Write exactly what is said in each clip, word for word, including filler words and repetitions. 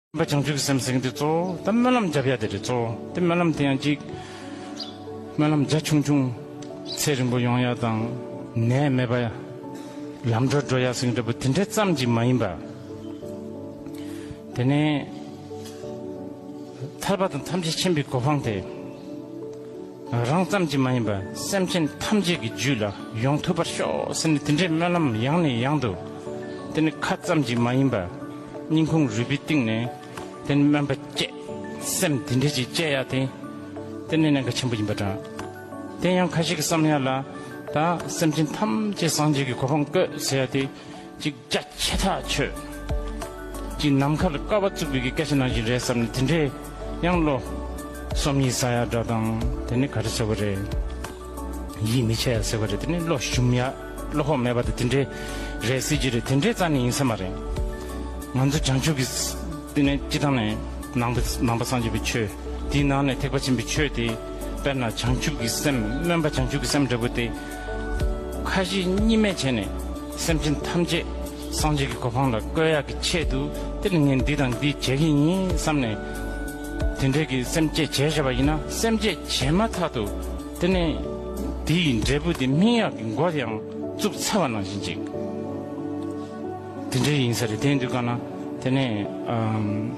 སྨོན་པ་བྱང་ཆུབ་ཀྱི་སེམས་ཟེར་མཁན་དེ་གཙོ་བོ་ད་སྨོན་ལམ་རྒྱབ་ཡ་དེ་རེད། གཙོ་བོ་དེ་སྨོན་ལམ་དེ་ཡང་གཅིག་སྨོན་ལམ་རྒྱ་ཆུང་ཆུང་ཚེ་རིང་པོ་ཡོང་ཡ་དང་། ནད་མེད་པ་ཡ། ལམ་འགྲོ་འགྲོ་ཡ་ཟེར་མཁན་འདྲ་པོ་དེ་འདྲ་ཙམ་གྱིས་མ་ཡིན་པ། དེ་ནས་ཐར་པ་དང་ཐམས་ཅད་མཁྱེན་པའི་གོ་འཕང་དེ། རང་ཙམ་གྱིས་མ་ཡིན་པ་སེམས་ཅན་ཐམས་ཅད་ཀྱི་རྒྱུད་ལ་ཡོང་ཐུབ་པར་ཤོག་ཟེར་ནས་དེ་འདྲའི་སྨོན་ལམ་ཡང་ནས་ཡང་དུ། དེ་ནི་ཁ་ཙམ་གྱིས་མ་ཡིན་པ་སྙིང་ཁུང་རུས་པའི་གཏིང་ནས་དེ་ནི་སྨོན་པ་བཅས་སེམས་དེ་འདྲ་ཅིག་བཅས་ཡ་དེ། དེ་ནི་གནད་འགག་ཆེན་པོ་ཡིན་པ་འདྲ། དེ་ཡང་ཁ་ཤས་ཀྱིས་བསམ་ཡ་ལ། ད་སེམས་ཅན་ཐམས་ཅད་སངས་རྒྱས་ཀྱི་གོ་འཕང་བཀོད་ཟེར་ཡ་དེ། ཅིག་རྒྱ་ཆེ་ཐག་ཆོད། ཅིག་ནམ་མཁའ་ལ་ཀ་བ་བཙུགས་པའི་གི་སྐད་ཆ་ནང་བཞིན་རེད་བསམ་ནས་དེ་འདྲའི་ཡང་བློ་སོམ་ཉི་ཟ་ཡ་འདྲ་དང་། དེ་ནི་ག་རེ་ཟེར་བ་རེད། ཡིད་མི་ཆེས་ཡ་ཟེར་བ་རེད། དེ་ནི་བློ་ཞུམ་ཡ་བློ་ཁོག་མེད་པ་དང་དེ་འདྲའི་རེད་ཟེར་གྱི་རེད། དེ་འདྲའི་རྩ་ནས་ཡིན་ས་མ་རེད། ང་ཚོ་བྱང་ཆུབ་ཀྱི་དེ་ནས་སྤྱི་བཏང་ནས་ནང་པ་ནང་པ་སངས་རྒྱས་པའི་ཆོས། དེའི་ནང་ནས་ཐེག་པ་ཆེན་པོའི་ཆོས་དེ། དཔེར་ན་བྱང་ཆུབ་ཀྱི་སེམས་སྨོན་པ་བྱང་ཆུབ་ཀྱི་སེམས་འདྲ་པོ་དེ། ཁ་ཞེ་གཉིས་མེད་བྱས་ནས་སེམས་ཅན་ཐམས་ཅད་སངས་རྒྱས་ཀྱི་གོ་འཕང་ལ་བཀོད་ཡག་གི་ཆེད་དུ། དེ་ནི་ངས་འདི་དང་འདི་བྱེད་ཀྱི་ཡིན་བསམ་ནས་དེ་འདྲའི་གི་སེམས་བསྐྱེད་བྱས་བཞག་པ་ཡིན་ན། སེམས་བསྐྱེད་བྱས་མ་ཐག་ཏུ་དེ་ནས་དེའི་འབྲས་བུ་དེ་སྨིན་ཡག་གི་འགོ་ཡང་བཙུགས་ཚར་བ་ནང་བཞིན་ཅིག་དེ་འདྲའི་ཡིན་ས་རེད། དེ་ཡིན་དུས་གང་ན་དེ་ནས་ཨམ་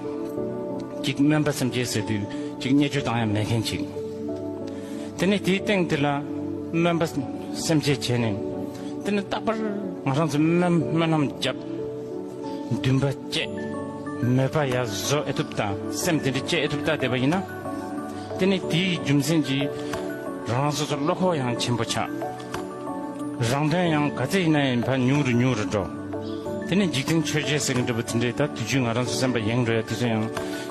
ཅིག་སྨོན་པ་སེམས་བསྐྱེད་ཟེར་དུས་ཅིག་བརྙས་བཅོས་བཏང་ཡ་མེད་མཁན་ཅིག་དེ་ནས་དེའི་སྟེང་དེ་ལ་སྨོན་པ་སེམས་བསྐྱེད་བྱས་ནས། དེ་ནས་རྟག་པར་ང་རང་ཚོ་སྨོན་སྨོན་ལམ་བརྒྱབ། འདུན་པ་བསྐྱེད། མོས་པ་ཡར་བཟོ་ཨེ་ཐུབ་ད། སེམས་དེ་འདྲ་བསྐྱེད་ཨེ་ཐུབ་ད་བསྡད་པ་ཡིན་ན། དེ་ནི་དེའི་རྒྱུ་མཚན་གྱིས་རང་རང་སོ་སོ་བློ་ཁོག་ཡང་ཆེན་པོ་ཆགས། རང་དོན་ཡང་ག་ཚད་ཡིན་ན་ཡང་ཕར་ཉུང་རུ་ཉུང་རུ་འགྲོ། དེ་ནི་འཇིག་རྟེན་ཆོས་བརྒྱད་ཟེར་གྱི་འདྲ་པོ་དེ་འདྲའི་ད་དུས་རྒྱུན་ང་རང་ཚོ་སེམས་པ་ཡེངས་འགྲོ་ཡ་དེ་ཚོ་ཡང་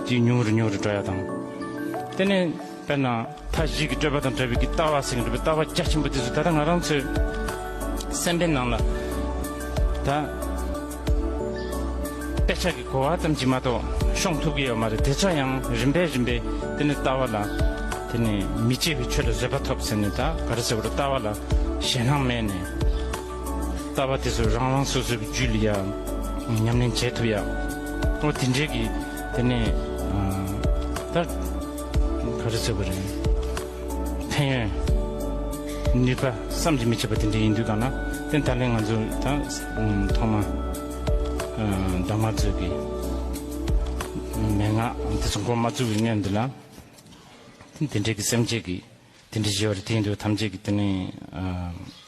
ཅིག་ཉུང་རུ་ཉུང་རུ་འགྲོ་ཡ་དང་། དེ་ནི། དཔེར་ན་མཐའ་བཞི་གི་སྤྲོས་པ་དང་བྲལ་བའི་གི་ལྟ་བ་ཟེར་གྱི་འདུག་པས། ལྟ་བ་རྒྱ་ཆེན་པོ་དེ་ཚོ་ད་ལྟ་ང་རང་ཚོའི་སེམས་པའི་ནང་ལ་ད་དཔེ་ཆ་གི་གོ་བ་ཙམ་གྱིས་མ་གཏོགས་ཤོང་ཐུབ་ཀྱི་ཡོད་མ་རེད། དེ་ཚོ་ཡང་རིམ་པས་རིམ་པས་དེ་ནི་ལྟ་བ་ལ་དེ་ནི་མི་བརྗེད་པའི་ཆོས་ལ་བཟོད་པ་ཐོབ་ཟེར་ནས། ད་ག་རེ་ཟེར་བ་རེད། ལྟ་བ་ལ་ཞེད་སྣང་མེད་ནས། ལྟ་བ་དེ་ཚོ་རང་རང་སོ་སོའི་རྒྱུད་ལ་ཡང་ཉམས་ལེན་བྱེད་ཐུབ་ཡ། ཨོ་དེ་འདྲའི་གི་དེ་ནས་ཨ་ད་ག་རེ་ཟེར་བ་རེད། ཕན་ཡོན་ནུས་པ་བསམ་གྱིས་མི་ཁྱབ་པ་དེ་འདྲ་ཡིན་དུས་གང་ན། དེ་ད་ལན་ང་ཚོ་ད་ཐོག་མ་ཨ་གདམས་ངག་ཚོས་ཀྱི་མན་ངག་དེ་ཚོ་འགོ་མ་བཙུགས་པའི་སྔོན་འདི་ལ། དེ་འདྲའི་གི་སེམས་བསྐྱེད་ཀྱི་དེ་འདྲ་བྱས་པ་རེད། དེ་ཡིན་དུས་ཐམས་ཅད་ཀྱིས་དེ་ནས་ཨ་